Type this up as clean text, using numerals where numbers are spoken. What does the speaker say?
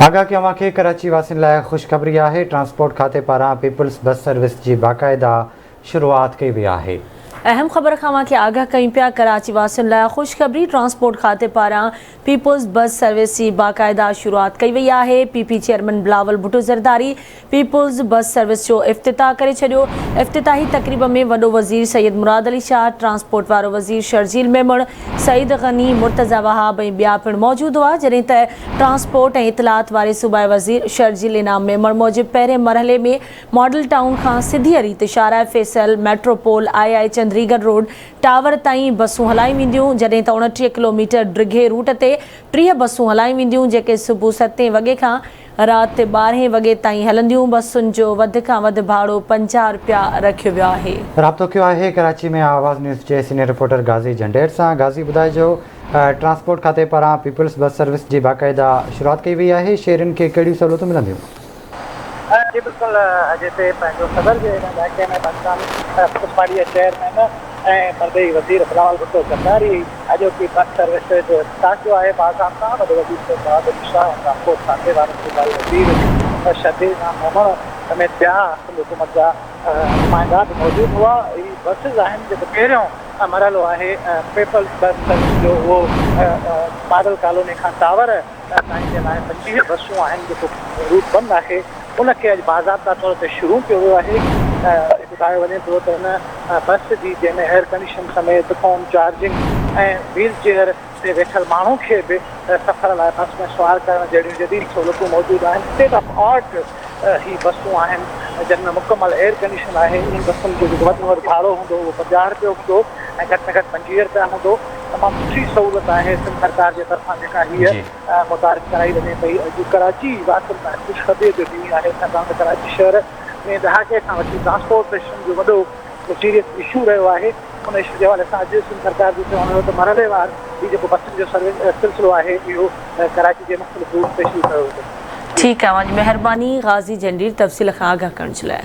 آگاهه ڪيو اوهان کي ڪراچي واسين لاء خوشخبري آهي ٽرانسپورٽ کاتي پاران پيپلز بس سروس جي باقاعده شروعات ڪئي وئي آهي. اهم خبر کان اوهان کي آگاهه ڪيون پيا ڪراچي واسين لاء خوشخبري ٽرانسپورٽ کاتي پاران پيپلز بس سروس جي باقاعده شروعات ڪئي وئي آهي P P chairman Bilawal Bhutto Zardari peoples bus service جو افتتاح ڪري ڇڏيو. افتتاحي تقريب ۾ وڏو وزير سيد مراد علي شاهه، ٽرانسپورٽ وارو وزير شرجيل ميمڻ، سعيد غني، مرتضيٰ وهاب ۽ ٻيا پڻ موجود هئا، جڏهن ته ٽرانسپورٽ ۽ اطلاعات واري صوبائي وزير شرجيل انعام ميمڻ موجب پهرين مرحلي ۾ ماڊل ٽائون کان سڌيء ريت شاهراهه Faisal, Metropole, I I Chundrigar road, tower تائين بسون هلايون وينديون، جڏهن ته 29 ڪلوميٽر ڊگهي روٽ تي 30 بسون هلايون وينديون، جيڪي صبح ستين وڳي کان رات ٻارهين وڳي تائين هلنديون، بسن جو وڌ کان وڌ ڀاڙو 50 رپيا رکيو ويو آهي. رابطو ڪيو آهي ڪراچي ۾ آواز نيوز جي سينيئر رپورٽر غازي جهنڊير سان غازي ٻڌائجو ٽرانسپورٽ کاتي پاران پيپلز بس سروس جي باقاعده شروعات ڪئي وئي آهي شهرين کي ڪهڙيون سهولتون ملنديون. جي بلڪل جتي پنهنجو صدر جي هن علائقي ۾ پاڪستان پيپلز پارٽي جي چيئرمين ۽ پرڏيهي وزير بلاول ڀٽو زرداري اڄوڪي بس سروس جو افتتاح ڪيو آهي. باضابطا وڏو وزير سيد مراد علي شاهه ۽ ٽرانسپورٽ کاتي وارو صوبائي وزير شرجيل انعام ميمڻ سميت ٻيا سنڌ حڪومت جا نمائندا به موجود هئا. هي بسز آهن جيڪو پهريون مرحلو آهي پيپلز بس سروس جو اهو ماڊل ڪالوني کان ٽاور تائين جي لاء 25 بسون آهن جيڪو روٽ بند آهي ان کي اڄ باضابطا طور تي شروع ڪيو ويو آهي. ٻڌايو وڃي ٿو ته ان بس جي جنهن ۾ ايئر ڪنڊيشن سميت فون چارجنگ ۽ ويل چيئر تي ويٺل ماڻهو کي به سفر لاء بس ۾ سوار ڪرڻ جهڙيون جديد سهولتون موجود آهن. اسٽيٽ آف آرٽ هي بسون آهن جن ۾ مڪمل ايئر ڪنڊيشن آهي. انهن بسن جو جيڪو وڌ ۾ وڌ ڀاڙو هوندو اهو 50 رپيو هوندو ۽ گهٽ ۾ گهٽ 25 رپيا هوندو. تمام سٺي سهولت آهي سنڌ سرڪار جي طرفان جيڪا هيء متعارف ڪرائي وڃي پئي. اڄ ڪراچي واسين لاء خوشخبريء جو ڏينهن آهي ڇاڪاڻ ته ڪراچي شهر ۾ ڏهاڪي کان وٺي ٽرانسپورٽيشن جو وڏو سيريس اشو رهيو آهي ان اشو جي حوالي سان اڄ سنڌ سرڪار جو چوڻ هيو ته مرحليوار هي جيڪو بسن جو سروس سلسلو آهي اهو ڪراچي جي مختلف روٽس تي شروع ڪيو ويندو. ٺيڪ آهي اوهان جي مهرباني غازي جهنڊير تفصيل کان آگاهه ڪرڻ جي لاء.